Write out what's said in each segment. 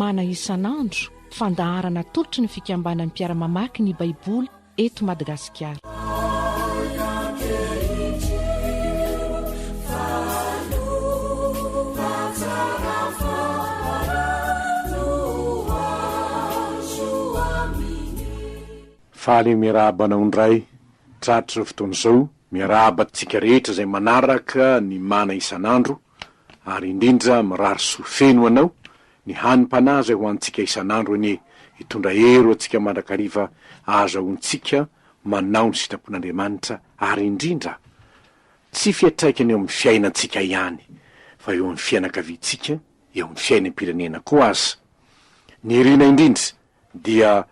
Mana isan'andro, fandaharana atolotry ny fikambanan'ny mpiara-mamaky ny Baiboly eto Madagasikara. Faly miarahaba anao indray tratry izao fotoana izao. Miarahaba antsika rehetra izay manaraka ny mana isan'andro ary indrindra mirary soa feno ho anao, ny hanim-panahy izay ho antsika isan'andro anie hitondra hery ho antsika mandrakariva ahazahoantsika manao ny sitrapon'Andriamanitra ary indrindra tsy fiantraikany eo amin'ny fiainantsika ihany fa eo amin'ny fianakaviantsika, eo amin'ny fiainam-pirenena koa aza. Ny irina indrindra dia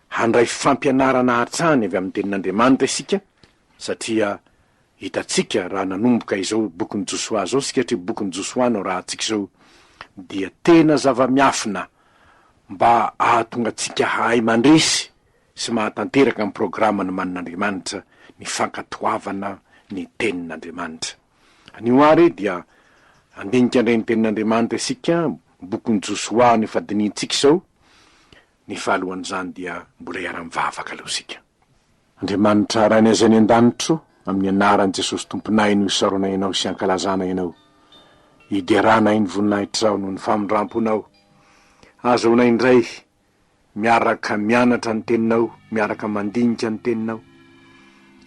handray fampianarana hatrany avy amin'ny Tenin'Andriamanitra isika satria hitantsika raha nanomboka izao bokin'i Josoa izao isika satria bokin'i Josoa no arahantsika izao dia tena zava-miafina mba hahatonga antsika hahay mandresy sy mahatanteraka ny programa nomanin'Andriamanitra ny fankatoavana ny Tenin'Andriamanitra. Anio àry dia handinika indray ny Tenin'Andriamanitra isika, bokin'i Josoa no efa dinihintsika izao, ny fahaalohan'izany dia mbola hiara-mivavaka aloha isika. Andriamanitra Rainay izay any an-danitro, amin'ny anaran'i Jesosy Tomponay no isaoranay Anao sy ankalazanay Anao. Ideranay ny voninahitrao noho ny famindramponao. Azahoanay indray miaraka mianatra ny Teninao, miaraka mandinika ny Teninao.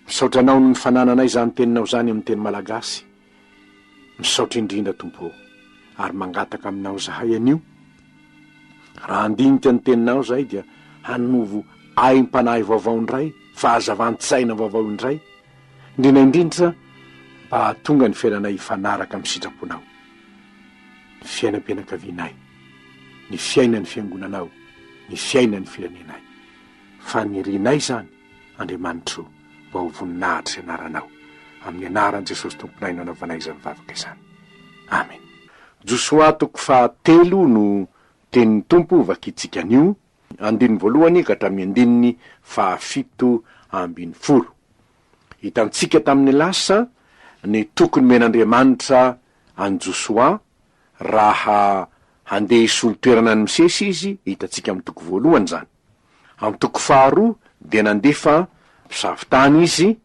Misaotra Anao noho ny fanananay izany Teninao izany amin'ny teny malagasy. Misaotra indrindra Tompo ô, ary mangataka aminao izahay anio, raha handinika ny teninao izahay dia hanovo aim-panahy vaovao indray, fahazavan-tsaina vaovao indray, indrindra indrindra mba hahatonga ny fiainanay hifanaraka amin'ny sitraponao, ny fiainam-pianakavianay, ny fiainan'ny fiangonanao, ny fiainan'ny firenenay. Fanirianay izany. Andriamanitro mba ho voninahitry ny anaranao. Amin'ny anaran'i Jesosy Tomponay no anaovanay izany vavaka izany. Amen. Josoa toko fahatelo no tenin'ny Tompo vakintsika anio, andininy voalohany ka hatramin'ny andininy fahafito ambinifolo. Hitantsika tamin'ny lasa ny toky nomen'Andriamanitra an'i Josoa raha handeha hisolo toerana an'i Mosesy izy, hitantsika amin'ny toko voalohany izany. Amin'ny toko faharoa dia nandefa mpisavy tany izy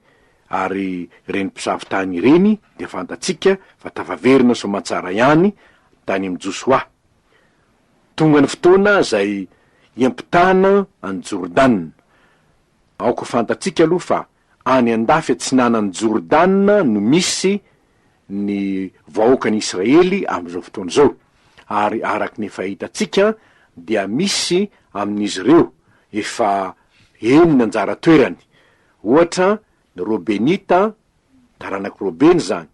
ary ireny mpisavy tany ireny dia fantatsika fa tafaverina soamantsara ihany tany amin'i Josoa. Tonga ny fotoana izay hiampitana an'i Jordana. Aoka ho fantatsika aloha fa any andafy atsinanan'i Jordana no misy ny vahoakan'i Israely amin'izao fotoana izao, ary araka ny efa hitantsika dia misy amin'izy ireo efa eny ny anjara toerany, ohatra ny Robenita, taranak'i Robena izany,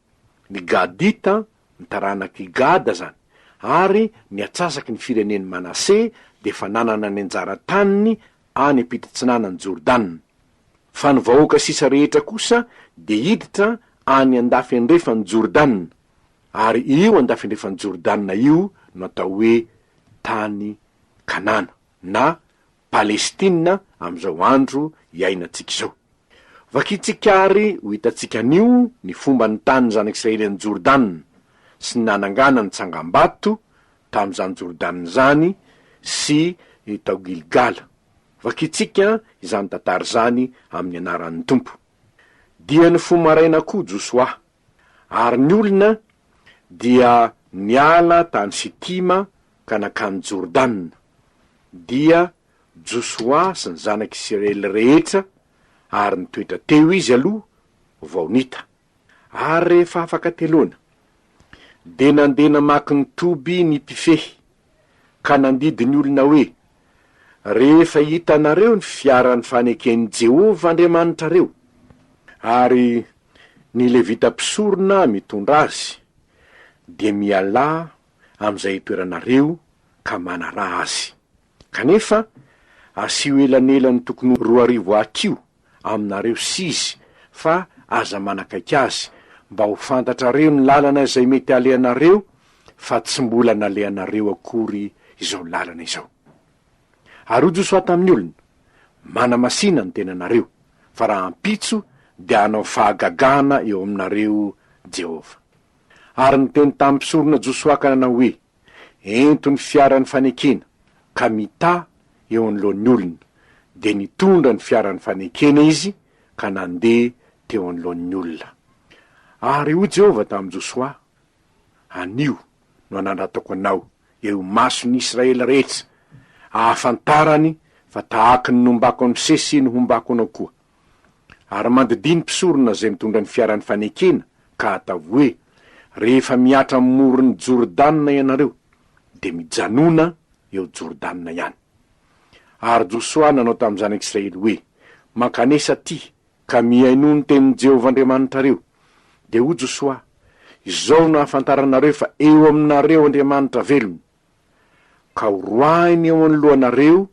ny Gadita, ny taranak'i Gada izany, ary ny atsasaky ny firenen'i Manase dia efa nanana ny anjara taniny any ampitatsinanan'i Jordana. Fa ny vahoaka sisa rehetra kosa dia hiditra any andafy andrefan'i Jordana, ary io andafy andrefan'i Jordana io no atao hoe tany Kanana, na Palestina amin'izao andro iainantsika izao. Vakintsika àry ho hitantsika anio ny fomba nitanin'ny zanak'Israely an'i Jordana sy ny nananganany tsangambato tamin'izany Jordana izany sy tao Gilgala. Vakintsika izany tantara izany amin'ny anaran'ny Tompo. Dia nifoha maraina koa Josoa, ary ny olona dia niala tany Sitima ka nankany Jordana. Dia Josoa sy ny zanak'Isiraely rehetra, ary nitoetra teo izy aloha vao nita. Ary rehefa afaka teloana, dia nandeha namaky ny toby ny mpifehy, ka nandidy ny olona hoe, Rehefa hitanareo ny fiaran'ny faneken'i Jehovah Andriamanitrareo, ary ny Levita mpisorona mitondra azy, dia mialà amin'izay itoeranareo ka manaraha azy. Kanefa asio elanelany tokony ho 2000 hakiho aminareo sy izy, fa aza manakaiky azy, mba ho fantatrareo ny lalana izay mety halehanareo, fa tsy mbola nalehanareo akory izao lalana izao. Ary hoy Josoa tamin'ny olona, Manamasìna ny tenanareo, fa rahampitso dia hanao fahagagana eo aminareo Jehovah. Ary niteny tamin'ny mpisorona Josoa ka nanao hoe, Ento ny fiaran'ny fanekena. ka mitaha eo anoloan'ny olona. Dia nitondra ny fiaran'ny fanekena izy ka nandeha teo anoloan'ny olona. Ary hoy Jehovah tamin'i Josoa, Anio no anandratako anao eo imason'ny Israely rehetra, ahafantarany fa tahaky ny nombako an'i Mosesy no hombako anao koa. Ary mandidia ny mpisorona izay mitondra ny fiaran'ny fanekena, ka ataovy hoe, Rehefa mihatra amin'ny moron'i Jordana ianareo, dia mijanòna eo Jordana ihany. Ary Josoa nanao tamin'ny zanak'Israely hoe, Mankanesa atỳ, ka mihainoa ny tenin'i Jehovah Andriamanitrareo. Dia hoy Josoa, Izao no ahafantaranareo fa eo aminareo Andriamanitra velona, ka horoahiny eo anoloanareo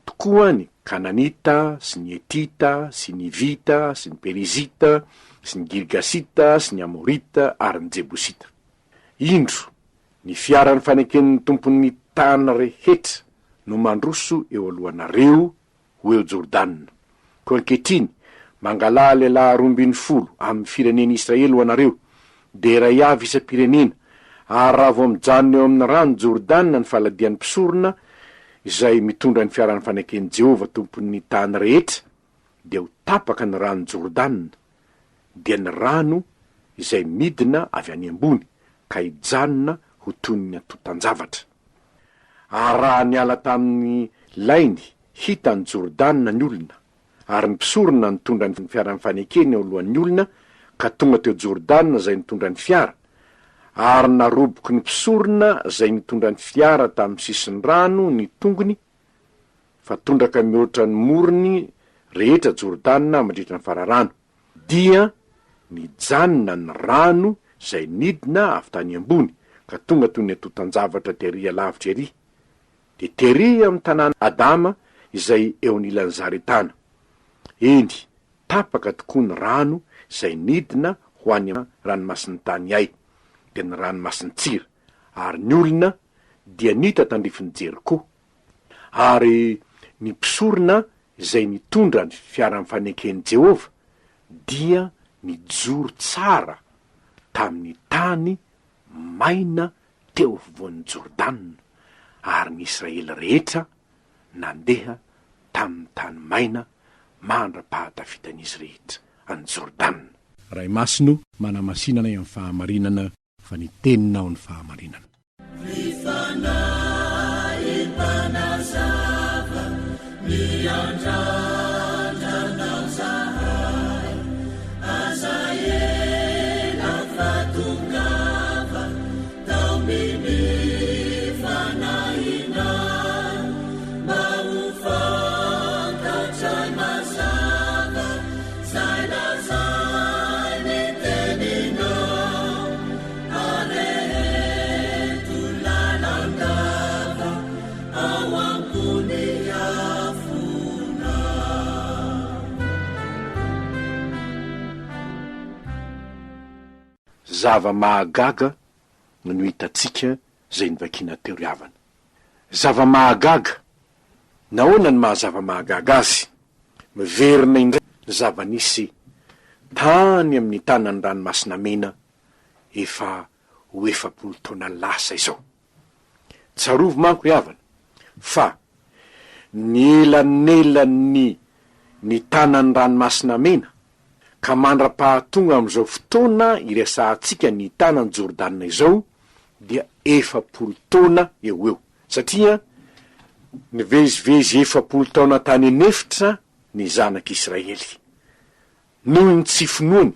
tokoa ny Kananita sy ny Hetita sy ny Hivita sy ny Perizita sy ny Girgasita sy ny Amorita ary ny Jebosita. Indro, ny fiaran'ny faneken'ny Tompon'ny tany rehetra no mandroso eo alohanareo ho eo Jordana. Koa ankehitriny, mangalà lehilahy 12 amin'ny firenen'i Israely ho anareo, dia iray avy isam-pirenena, ary raha vao mijanona eo amin'ny rano Jordana ny faladian'ny mpisorona izay mitondra ny fiaran'ny faneken'i Jehovah Tompon'ny tany rehetra, dia ho tapaka ny rano Jordana, dia ny rano izay midina avy any ambony, ka hijanona ho toy ny antontan-javatra. Ary raha niala tamin'ny lainy hita an'i Jordana ny olona, ary ny mpisorona nitondra ny fiaran'ny fanekena eo alohan'ny olona, ka tonga teo Jordana izay nitondra ny fiara, ary naroboky ny mpisorona izay nitondra ny fiara tamin'ny sisin-drano ny tongony, fa tondraka mihoatra ny morony rehetra Jordana mandritra ny fararano, dia nijanona ny rano izay nidina avy tany ambony ka tonga toy ny antontan-javatra tery alavitra ery, dia tery amin'ny tanàna Adama izay eo anilan'i Zaretana. Eny, tapaka tokoa ny rano izay nidina ho any ranomasin'ny tany Ay, dia ny ranomasin-tsira, ary ny olona dia nita tandrifin'i Jeriko. Ary ny mpisorona izay nitondra ny fiaran'ny faneken'i Jehovah dia nijoro tsara tamin'ny tany maina teo afovoan'i Jordana, ary ny Israely rehetra nandeha tamin'ny tany maina mandra-pahatafitan'izy rehetra an'i Jordana. Ray Masina o, manamasina anay amin'ny fahamarinana fa ny teninao ny fahamarinana. Ry Fanahy Mpanazava, miandrandra Anao zahay, aza ela fa tongava, taomy ny Fanahinao, mba ho fantatray mazava zay lazain'ny Teninao. Areheto lalandava ao am-pony afonao. Zava-mahagaga no hitantsika izay novakiana teo ry havana. Zava-mahagaga! Nahoana no maha zava-mahagaga azy? Miverina indray ny zava-nisy tany amin'ny tanan'ny Ranomasina Mena efa ho 40 taona lasa izao. Tsarovy manko ry havana fa ny elanelan'ny ny tanan'ny Ranomasina Mena ka mandra-pahatonga amin'izao fotoana iresahantsika ny tanan'i Jordana izao dia 40 taona eo ho eo satria nivezivezy 40 taona tany an'efitra ny zanak'Israely. Noho ny tsy finoany.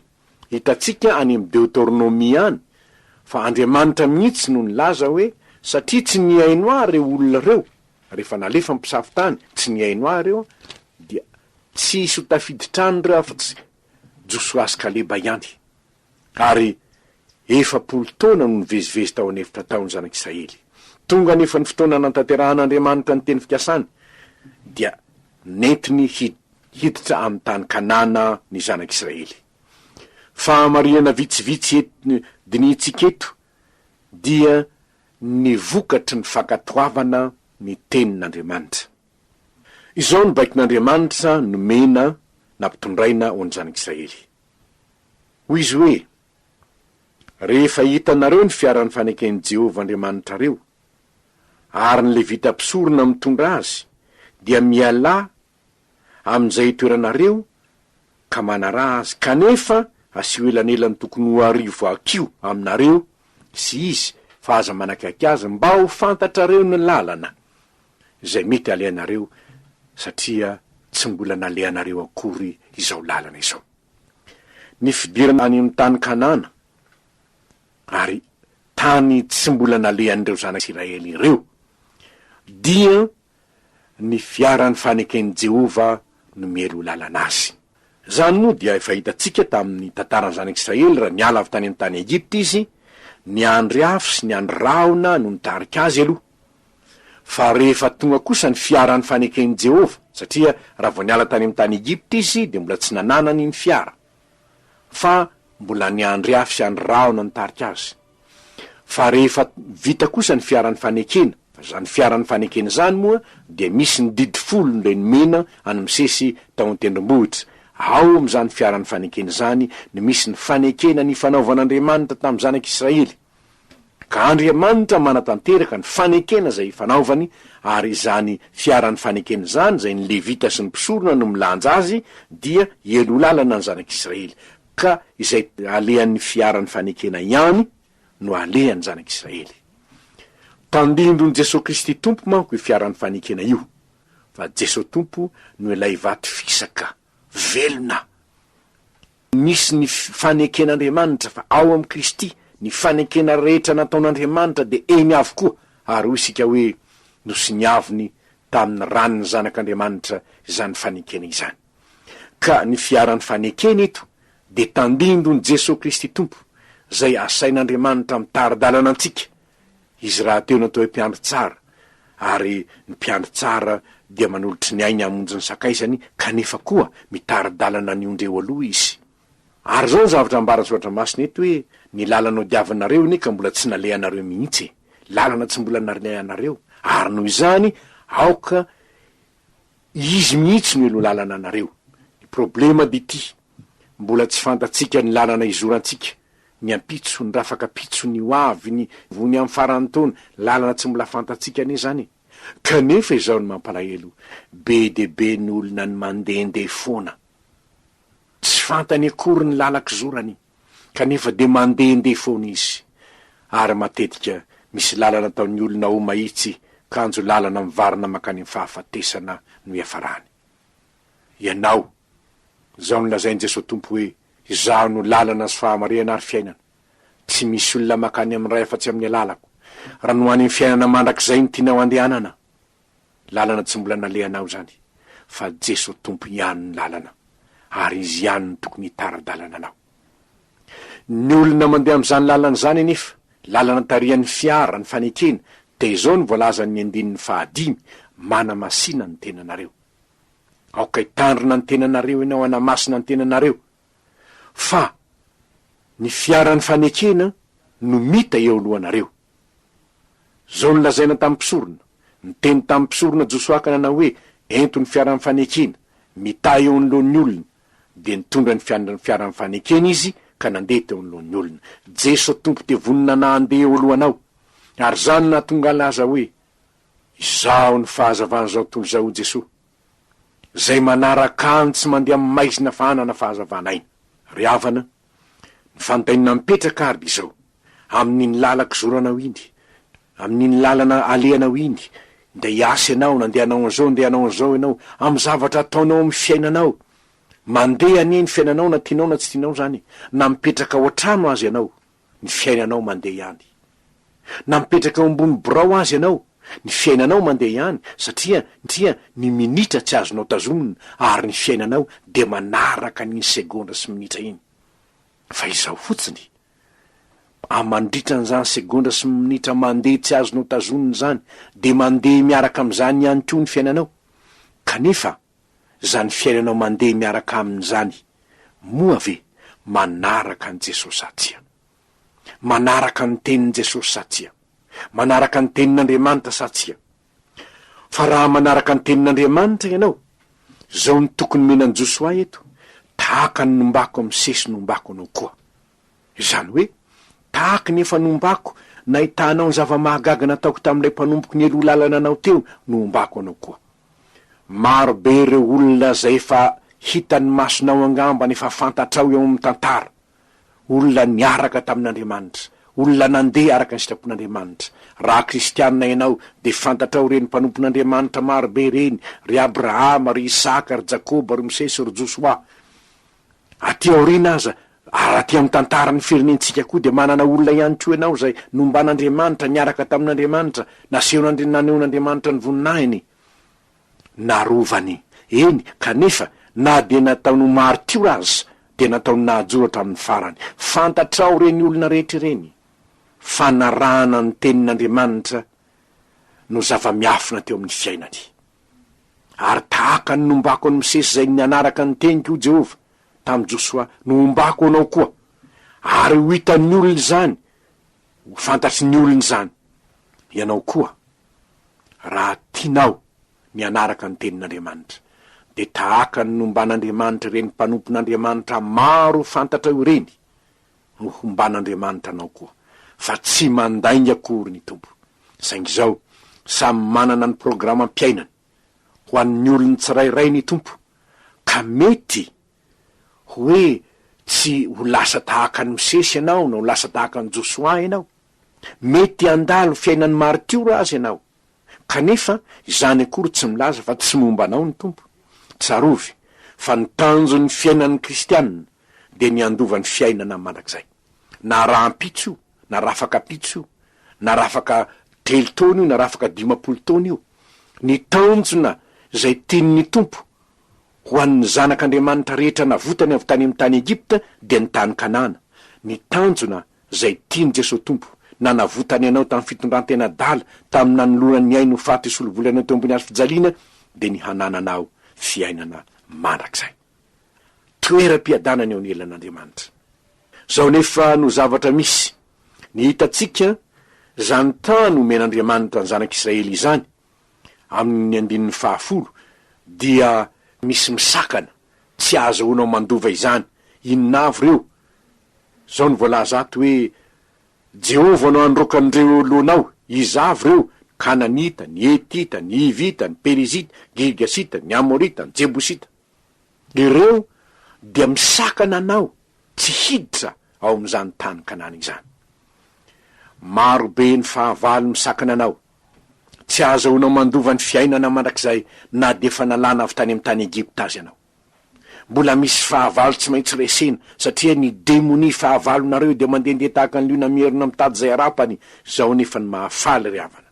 Hitantsika any amin'ny Deoteronomia any fa Andriamanitra mihitsy no nilaza hoe, Satria tsy nihaino ahy ireo olona ireo, rehefa nalefa ny mpisafo tany, tsy nihaino ahy ireo, dia tsy hisy ho tafiditra any ireo afa-tsy Josoa sy Kaleba ihany. Ary 40 taona no nivezivezy tao an'efitra tao ny zanak'Israely. Tonga anefa ny fotoana nanatanterahan'Andriamanitra ny teny fikasany, dia nentiny hiditra amin'ny tany Kanana ny zanak'Israely. Fahamarinana vitsivitsy eto dinihintsika eto dia ny vokatry ny fankatoavana ny tenin'Andriamanitra. Izao no baikon'Andriamanitra nomena nampitondraina ho an'ny zanak'Israely. Hoy izy hoe, Rehefa hitanareo ny fiaran'ny faneken'i Jehovah Andriamanitrareo, Ary ny Levita mpisorona mitondra azy dia mialà amin'izay itoeranareo ka manaraha azy, kanefa asio elanelany tokony ho arivo hakiho aminareo sy izy, fa aza manakaiky azy, mba ho fantatrareo ny lalana izay mety halehanareo, satria tsy mbola nalehanareo akory izao lalana izao. Ny fidirana any amin'ny tany Kanana, ary tany tsy mbola nalehan'ireo zanak'Isiraely ireo, dia ny fiaran'ny faneken'i Jehovah no mialoha lalana azy. Izany moa dia efa hitantsika tamin'ny tantaran'ny zanak'Israely raha niala avy tany amin'ny tany Egypta izy, ny andry afo sy ny andry rahona no nitarika azy aloha. Fa rehefa tonga kosa ny fiaran'ny faneken'i Jehovah, satria raha vao niala tany amin'ny tany Egypta izy dia mbola tsy nananany ny fiara, fa mbola ny andry afo sy andry rahona nitarika azy. Fa rehefa vita kosa ny fiaran'ny fanekena, fa izany fiaran'ny fanekena izany moa dia misy ny didy folo ilay nomena an'i Mosesy tao an-tendrombohitra. Ao amin'izany fiaran'ny fanekena izany no misy ny fanekena nifanaovan'Andriamanitra tamin'ny zanak'Israely. Ka Andriamanitra manatanteraka ny fanekena izay ifanaovany, ary izany fiaran'ny fanekena izany, izay ny Levita sy ny mpisorona no milanja azy, dia hialoha lalana ny zanak'Israely. Ka izay alehan'ny fiaran'ny fanekena ihany no alehan'ny zanak'Israely. Tandindon'i Jesoa Kristy Tompo manko io fiaran'ny fanekena io, fa Jesoa Tompo no ilay vato fisaka velona. Misy ny faneken'Andriamanitra fa ao amin'i Kristy ny fanekena rehetra nataon'Andriamanitra dia eny avokoa, ary hoy isika hoe nosiniaviny tamin'ny ran'ny Zanak'Andriamanitra izany fanekena izany. Ka ny fiaran'ny fanekena eto dia tandindon'i Jesoa Kristy Tompo, izay asain'Andriamanitra mitari-dalana antsika. Izy rahateo no atao hoe mpiandry tsara, ary ny mpiandry tsara dia manolotry ny ainy hamonjy ny sakaizany, kanefa koa mitari-dalana ny ondry eo aloha izy. Ary izao ny zavatra ambaran'ny Soratra Masina eto hoe, ny lalana hodiavinareo anie ka mbola tsy nalehanareo mihitsy e! Lalana tsy mbola nalehanareo, ary noho izany aoka Izy mihitsy no elo lalana anareo. Ny problema dia ity, mbola tsy fantatsika ny lalana hizorantsika, ny ampitso, ny rafakapitso, ny ho avy, ny ny amin'ny faran'ny taona, lalana tsy mbola fantatsika anie izany e. Kanefa izao no mampalahelo, be dia be ny olona ny mandehandeha foana. Tsy fantany akory ny lalan-kizorany. Kanefa dia mandehandeha foana izy, ary matetika misy lalana ataon'ny olona ho mahitsy kanjo lalana mivarina mankany amin'ny fahafatesana no iafarany. Ianao, izao no lazain'i Jesoa Tompo hoe, Izaho no lalana sy fahamarihana ary fiainana. Tsy misy olona mankany amin'ny Ray afa-tsy amin'ny alalako. Raha ny ho any amin'ny fiainana mandrakizay no tianao handehanana, Lalana tsy mbola nalehanao izany fa Jeso Tompo ihany ny lalana ary Izy ihany no tokony hitari-dalana anao. Ny olona mandeha amin'izany lalana izany anefa, lalana tarihan'ny fiara, ny fanekena, dia izao no voalazan'ny andininy fahadimy, Manamasina ny tenanareo. Aoka hitandrina ny tenanareo ianao hanamasina ny tenanareo fa ny fiaran'ny fanekena no mita eo alohanareo. Izao no lazaina tamin'ny mpisorona, Niteny tamin'ny mpisorona Josoa ka nanao hoe, Ento ny fiaran'ny fanekena, mitaha eo anoloan'ny olona. Dia nitondra ny fiaran'ny fanekena izy ka nandeha teo anoloan'ny olona. Jeso Tompo dia vonona na handeha eo alohanao. Ary izany no nahatonga halaza hoe, Izaho no fahazavan'izao tontolo izao hoy Jesoa. Izay manaraka Ahy tsy mandeha amin'ny maizina fa hanana fahazavan'aina. Ry havana, ny fanontaniana mipetraka ary dia izao, Amin'iny lalan-kizoranao iny, amin'iny lalana alehanao iny, ndeha hiasa ianao, na ndeha hanao an'izao, ndeha hanao an'izao ianao, amin'ny zavatra ataonao amin'ny fiainanao, mandeha anie ny fiainanao na tianao na tsy tianao izany e, na mipetraka ao an-trano aza ianao, ny fiainanao mandeha ihany. Na mipetraka eo ambony birao aza ianao, ny fiainanao mandeha ihany, satria satria ny minitra tsy azonao tazomina ary ny fiainanao dia manaraka an'iny segondra sy minitra iny. Fa izao fotsiny, A Mandritra an'izany segondra sy minitra mandeha tsy azonao tazonina izany, dia mandeha miaraka amin'izany ihany koa ny fiainanao. Kanefa, izany fiainanao mandeha miaraka aminy izany, moa ve manaraka an'i Jesosy sa tsia? Manaraka ny tenin'i Jesosy sa tsia? Manaraka ny tenin'Andriamanitra sa tsia? Fa raha manaraka ny tenin'Andriamanitra ianao, izao no tokony nomena an'i Josoa eto, Tahaka ny nombako an'i Mosesy no ombako anao koa. Izany hoe, tahaka ny efa nombako Nahitanao ny zava-mahagaga nataoko tamin'ilay mpanompoko nialoha lalana anao teo no hombako anao koa. Maro be ireo olona izay efa hitan'ny masonao angamba na efa fantatrao eo amin'ny tantara. Olona niaraka tamin'Andriamanitra, olona nandeha araka ny sitrapon'Andriamanitra. Raha kristiana ianao dia fantatrao ireny mpanompon'Andriamanitra maro be ireny, ry Abrahama, ry Isaka, ry Jakoba, ry Mosesy, ry Josoa. Aty aoriana aza, ary aty amin'ny tantaran'ny firenentsika koa dia manana olona ihany koa ianao izay nomban'Andriamanitra, niaraka tamin'Andriamanitra, nasehon'Andri-, nanehoan'Andriamanitra ny voninahiny, narovany. Eny, kanefa, na dia nataony ho maritiora aza, dia nataony nahajoro hatramin'ny farany. Fantatrao ireny olona rehetra ireny. Fanarahana ny tenin'Andriamanitra no zava-miafina teo amin'ny fiainany. Ary tahaka ny nombako an'i Mosesy izay nanaraka ny teniko, hoy Jehovah, tamin'i Josoa, no hombako anao koa. Ary ho hitan'ny olona izany, ho fantatry ny olona izany. Ianao koa, raha tianao ny hanaraka ny tenin'Andriamanitra, dia tahaka ny nomban'Andriamanitra ireny mpanompon'Andriamanitra maro fantatrao ireny, no homban'Andriamanitra anao koa, fa tsy mandainga akory ny Tompo. Saingy izao, samy manana ny programam-piainany ho an'ny olony tsirairay ny Tompo, ka mety hoe tsy ho lasa tahaka an'i Mosesy ianao na ho lasa tahaka an'i Josoa ianao. Mety handalo fiainan'ny maritiora aza ianao. Kanefa, izany akory tsy milaza fa tsy momba anao ny Tompo. Tsarovy fa ny tanjon'ny fiainan'ny kristiana dia ny handova ny fiainana mandrakizay. Na rahampitso io, na rafakapitso io, na rafaka telo taona io, na rafaka 50 taona io. Ny tanjona izay tian'ny Tompo ho an'ny zanak'Andriamanitra rehetra navotany avy tany amin'ny tany Egypta dia ny tany Kanana. Ny tanjona izay tian'i Jesoa Tompo, nanavotany anao tamin'ny fitondran-tena adala, tamin'ny nanolorany ny ainy ho faty hisolo vola anao teo ambony hazo fijaliana, dia ny hanananao fiainana mandrakizay. Toeram-piadanana eo anelan'Andriamanitra. Izao anefa no zavatra misy, ny hitantsika izany tany omen'Andriamanitra ny zanak'Israely izany, amin'ny andininy fahafolo, dia misy misakana tsy ahazahoanao mandova izany. Inona avy ireo? Izao no voalaza ato hoe, Jehovah no handroaka an'ireo eo alohanao. Iza avy ireo? Ny Kananita, ny Hetita, ny Hivita, ny Perizita, Girgasita, ny Amorita, ny Jebosita. Ireo dia misakana anao tsy hiditra ao amin'izany tany Kanana izany. Maro be ny fahavalo misakana anao. Tsy ahazahoanao mandova ny fiainana mandrakizay na dia efa nalana avy tany amin'ny tany Egypta aza ianao. Mbola misy fahavalo tsy maintsy resena, satria ny demonia fahavalonareo dia mandehandeha tahaka ny liona mierona mitady izay harapany, izao anefa ny mahafaly ry havana,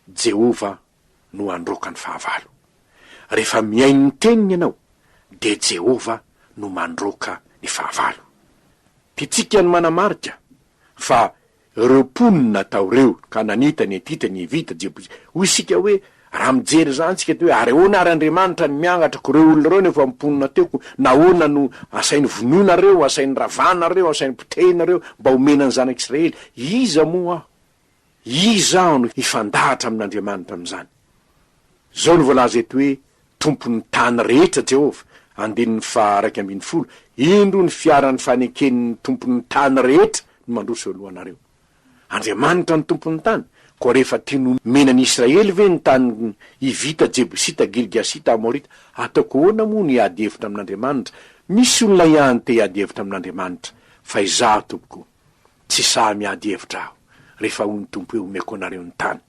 Jehovah no handroaka ny fahavalo. Rehefa mihaino ny teniny ianao, dia Jehovah no mandroaka ny fahavalo. Tiantsika ny manamarika fa Ireo mponina tao ireo, Kananita, ny Hetita, ny Hivita, Jebosita. Hoy isika hoe, raha mijery izany isika dia hoe, ary ahoana ary Andriamanitra no miangatra ko ireo olona ireo nefa mponina teo ko nahoana no asainy vonoina ireo, asainy ravana ireo, asainy potehina ireo mba homena ny zanak'Israely? Iza moa aho? Iza aho no hifandahatra amin'Andriamanitra amin'izany? Izao no voalaza eto hoe, Tompon'ny tany rehetra Jehovah, andininy faha-11, Indro ny fiaran'ny faneken'ny Tompon'ny tany rehetra no mandroso eo alohanareo. Andriamanitra no Tompon'ny tany, koa rehefa tiany homena ny Israely ve ny tany Hivita, Jebosita, Girgasita, Amorita, ataoko ahoana moa no hiady hevitra amin'Andriamanitra? Misy olona ihany te hiady hevitra amin'Andriamanitra, fa izaho, tompoko, tsy sahy miady hevitra aho, rehefa hoy ny Tompo hoe omeko anareo ny tany.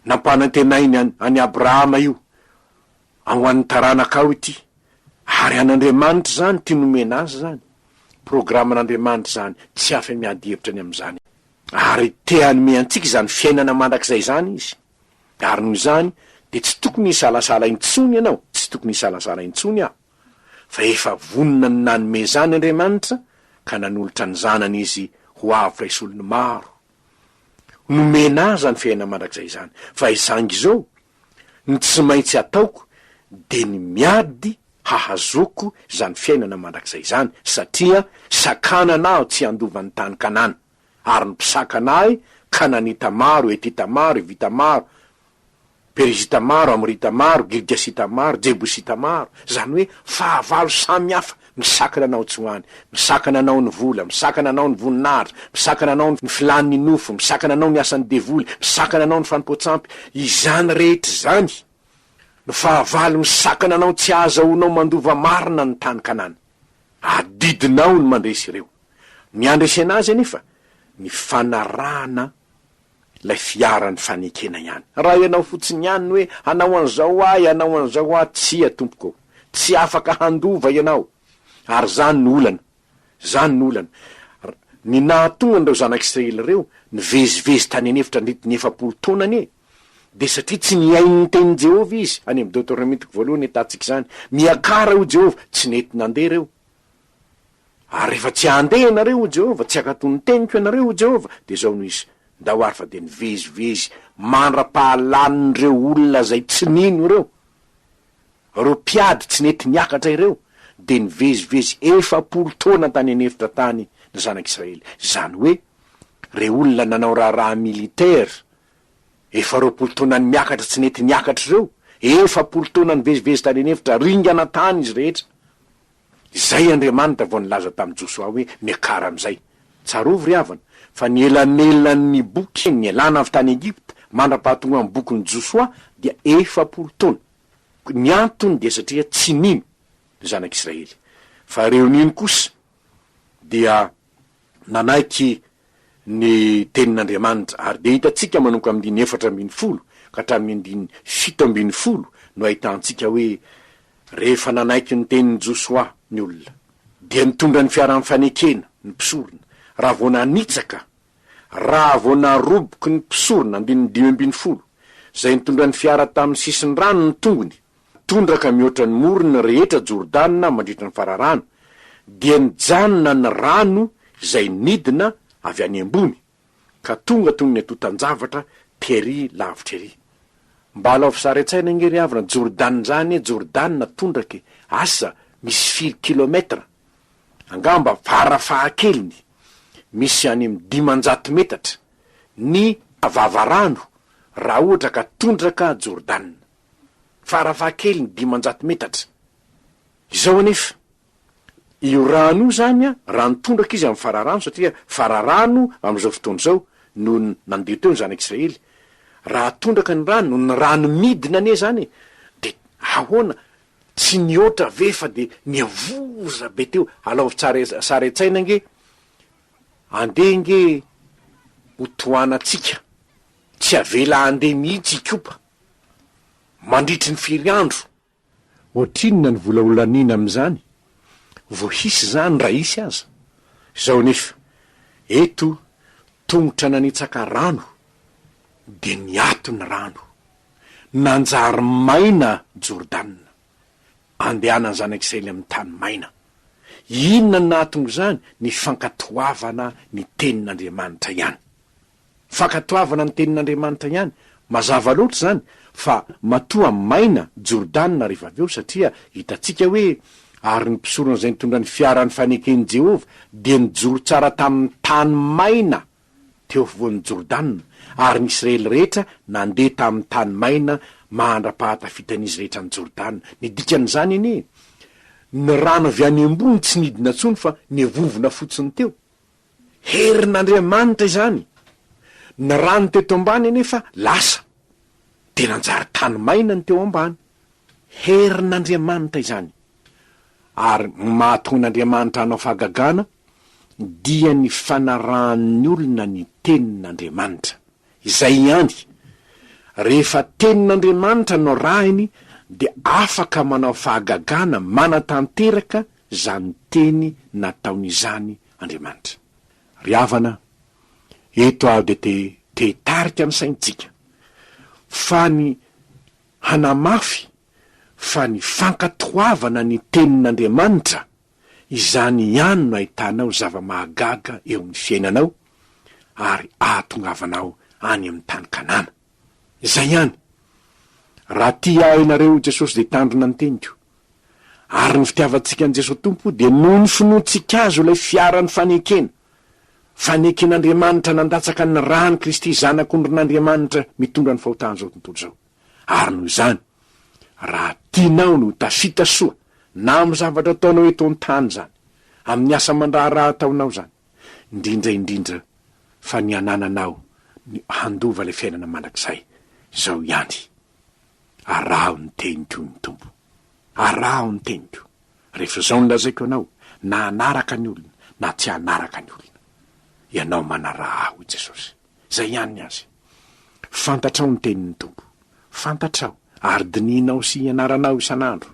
Nampanantenainy an, an'i Abrahama io, Ho an'ny taranakao ity. Ary an'Andriamanitra izany, ity nomena azy izany. Programan'Andriamanitra izany, tsy afa-miady hevitra ny amin'izany. Ary te hanome antsika izany fiainana mandrakizay izany Izy. Ary noho izany, dia tsy tokony hisalasala intsony ianao, tsy tokony hisalasala intsony aho, fa efa vonona ny nanome izany Andriamanitra, ka nanolotra ny Zanany Izy ho avotra hisolo ny maro. Nomena ahy izany fiainana mandrakizay izany, fa izangy izao, ny tsy maintsy ataoko dia ny miady hahazoako izany fiainana mandrakizay izany, satria sakanana aho tsy handova ny tany Kanana, ary ny mpisakana ahy, Kananita maro, Hetita maro, Hivita maro. Perizita maro, Amorita maro, Girgasita maro, Jebosita maro, izany hoe fahavalo samy hafa misakana anao tsy ho any, misakana anao ny vola, misakana anao ny voninahitra, misakana anao ny filàn'ny nofo, misakana anao ny asan'ny devoly, misakana anao ny fanompoan-tsampy, izany rehetra izany no fahavalo misakana anao tsy hahazahoanao mandova marina ny tany Kanana. Adidinao ny mandresy ireo. Ny handresena azy anefa, ny fanarahana ilay fiaran'ny fanekena ihany. Raha ianao fotsiny ihany no hoe hanao an'izao aho, hanao an'izao aho, tsia tompoko ô. Tsy afaka handova ianao. Ary izany no olana. Izany no olana. Ny nahatonga an'ireo zanak'Israely ireo nivezivezy tany an'efitra nandritra ny 40 taona anie, dia satria tsy nihaino ny tenin'i Jehovah izy, any amin'ny Deoteronomia toko voalohany ahitantsika izany. Miakara, hoy Jehovah. Tsy nety nandeha ireo. Ary rehefa tsy handeha ianareo, hoy Jehovah, tsy hankatò ny teniko ianareo, hoy Jehovah, dia izao no izy, Ndao ary fa dia nivezivezy mandra-pahalanin'ireo olona izay tsy nino ireo, ireo mpiady tsy nety niakatra ireo, dia nivezivezy 40 taona tany an'efitra tany ny zanak'Israely. Izany hoe, ireo olona nanao raharaha militaire, efa 20 taona niakatra tsy nety niakatra ireo, 40 taona nivezivezy tany an'efitra, ringana tany izy rehetra. Izay Andriamanitra vao nilaza tamin'i Josoa hoe, Miakara amin'izay. Tsarovy, ry havana, fa ny elanelan'ny boky nialana avy tany Egypta mandra-pahatonga ny bokin'i Josoa dia 40 taona. Ny antony dia satria tsy nino ny zanak'Israely. Fa ireo nino kosa dia nanaiky ny Tenin'Andriamanitra, ary dia hitantsika manomboka amin'ny andininy 14 ka hatramin'ny andininy 17 no ahitantsika hoe rehefa nanaiky ny tenin'i Josoa ny olona, dia nitondra ny fiaran'ny fanekena ny mpisorona, raha vao nanitsaka, raha vao naroboky ny mpisorona, andininy 15, izay nitondra ny fiara tamin'ny sisin-drano ny tongony, Tondraka mihoatra ny morony rehetra Jordana mandritra ny fararano, dia nijanona ny rano izay nidina avy any ambony, ka tonga toy ny antontan-javatra tery lavitra ery. Mba alaovy sary an-tsaina ange ry havana, Jordana izany e, Jordana tondraka e, asa misy firy kilomètre, angamba fara fahakeliny misy any amin'ny 500 metatra ny vavarano raha ohatra ka tondraka Jordana. farafahakeliny 500 metatra. Izao anefa, io rano io izany an, rano tondraka izy amin'ny fararano satria fararano amin'izao fotoana izao no nandeha teo ny zanak'Israely. Raha tondraka ny rano, ny rano midina anie izany e, dia ahoana, tsy nihoatra ve fa dia niavoza be teo, alaovy tsara sary an-tsaina ange, andeha ange ho tohanantsika, tsy avela handeha mihitsy Ikopa. Mandritry ny firy andro? Ohatrinona ny vola ho laniana amin'izany? Vao hisy izany raha hisy aza. Izao anefa, eto tongotra nanitsaka rano dia niato ny rano. Nanjary maina Jordana. Andehanan'ny zanak'Israely amin'ny tany maina. Inona no nahatonga izany? Ny fankatoavana ny tenin'Andriamanitra ihany. Fankatoavana ny tenin'Andriamanitra ihany. Mazava loatra izany fa matoa maina Jordana rehefa avy eo satria hitantsika hoe ary ny mpisorona izay nitondra ny fiaran'ny faneken'i Jehovah dia nijoro tsara tamin'ny tany maina teo afovoan'i Jordana ary ny Israely rehetra nandeha tamin'ny tany maina mandra-pahatafitan'izy rehetra an'i Jordana. Ny dikan'izany anie, ny rano avy any ambony tsy nidina intsony fa nevovona fotsiny teo. Herin'Andriamanitra izany. Ny rano teto ambany anefa lasa, dia nanjary tany maina ny teo ambany. Herin'Andriamanitra izany. Ary ny mahatonga an'Andriamanitra hanao fahagagana dia ny fanarahan'ny olona ny tenin'Andriamanitra. Izay ihany. Rehefa tenin'Andriamanitra no arahiny dia afaka manao fahagagana manatanteraka izany teny nataony izany Andriamanitra. Ry havana, eto aho dia te te hitarika ny saintsika fa ny hanamafy fa ny fankatoavana ny tenin'Andriamanitra, izany ihany no ahitanao zava-mahagaga eo amin'ny fiainanao ary ahatongavanao any amin'ny tany Kanana. Izay ihany. Raha tia ahy ianareo, hoy Jesosy, dia hitandrina ny teniko. Ary ny fitiavantsika an'i Jesoa Tompo dia noho ny finoantsika Azy ho ilay fiaran'ny fanekena, faneken'Andriamanitra nandatsaka ny ràn'i Kristy Zanak'ondrin'Andriamanitra mitondra ny fahotan'izao tontolo izao. Ary noho izany, raha tianao ny ho tafita soa, na amin'ny zavatra ataonao eto an-tany izany, amin'ny asa aman-draharaha ataonao izany, indrindra indrindra fa ny hanananao ny handova ilay fiainana mandrakizay, izao ihany, araho ny teniko hoy ny Tompo. Araho ny teniko. Rehefa izao no lazaiko anao, na hanaraka ny olona na tsy hanaraka ny olona. Ianao manaraha ahy hoy Jesosy. Izay ihany ny azy. Fantatrao ny tenin'ny Tompo. Fantatrao, ary dinihinao sy ianaranao isan'andro.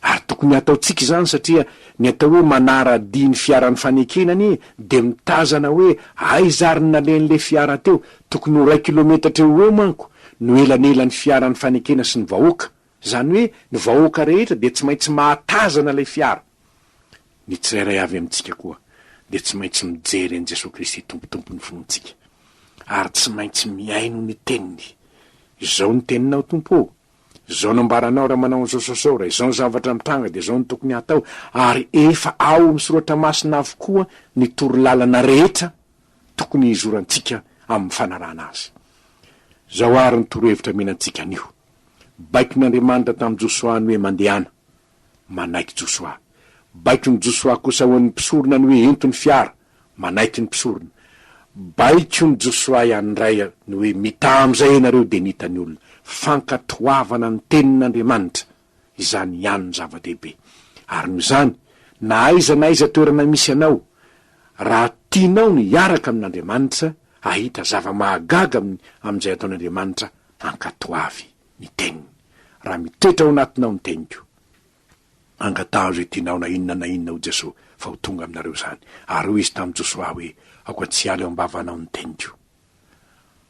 Ary tokony hataontsika izany satria ny atao hoe manara-dia ny fiaran'ny fanekena anie dia mitazana hoe aiza ary ny nalehan'ilay fiara teo, tokony ho iray kilometatra eo ho eo manko no elanelan'ny fiaran'ny fanekena sy ny vahoaka. Izany hoe ny vahoaka rehetra dia tsy maintsy mahatazana ilay fiara. Ny tsirairay avy amintsika koa dia tsy maintsy mijery an'i Jesoa Kristy Tompo Tompon'ny finoantsika, ary tsy maintsy mihaino ny Teniny. Izao ny Teninao Tompo ô! Izao no ambaranao raha manao an'izao sy izao, raha izao ny zavatra mitranga dia izao no tokony hatao, ary efa ao amin'ny Soratra Masina avokoa ny torolalana rehetra tokony hizorantsika amin'ny fanarahana azy. Izao àry ny torohevitra omena antsika anio. Baikon'Andriamanitra tamin'i Josoa ny hoe mandehana. Manaiky Josoa. Baikon'i Josoa kosa ho an'ny mpisorona ny hoe ento ny fiara. Manaiky ny mpisorona. Baikon'i Josoa ihany indray ny hoe mitaha amin'izay ianareo dia nita ny olona. Fankatoavana ny tenin'Andriamanitra. Izany ihany no zava-dehibe. Ary noho izany, na aiza na aiza toerana misy anao, raha tianao ny hiaraka amin'Andriamanitra, hahita zava-mahagaga amin'ny amin'izay ataon'Andriamanitra, ankatoavy ny teniny. Raha mitoetra ao anatinao ny teniko, angataho izay tianao na inona na inona, hoy Jesoa, fa ho tonga aminareo izany. Ary hoy Izy tamin'i Josoa hoe, Aoka tsy hiala eo am-bavanao ny teniko.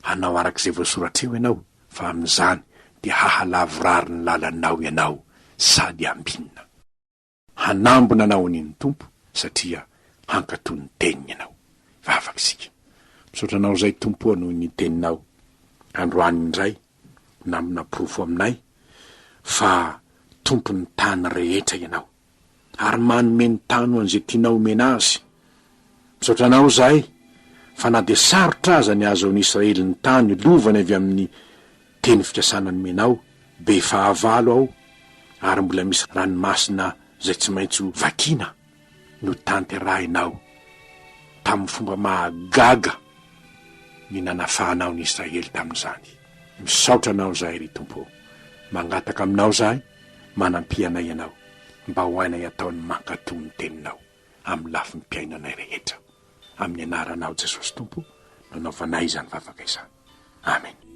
Hanao araka izay voasoratra eo ianao, fa amin'izany dia hahalavorary ny lalanao ianao sady hambinina. Hanambina anao anie ny Tompo satria hankatò ny teniny ianao. Hivavaka isika. Misaotra anao izay Tompo o noho ny teninao androany indray namina porofo aminay fa Tompon'ny tany rehetra ianao ary manome ny tany ho an'izay tianao omena azy. Misaotra anao izahay fa na dia sarotra aza ny ahazahoan'i Israely ny tany lovany avy amin'ny teny fikasana nomenao, be fahavalo ao ary mbola misy ranomasina izay tsy maintsy ho vakiana, notanterahinao tamin'ny fomba mahagaga ny nanafahanao ny Israely tamin'izany. Misaotra anao izahay ry Tompo ô. Mangataka aminao izahay, manampia anay Ianao mba ho hainay atao ny mankatò ny Teninao amin'ny lafim-piainanay rehetra. Amin'ny anaranao Jesosy Tompo no anaovanay izany vavaka izany. Amen.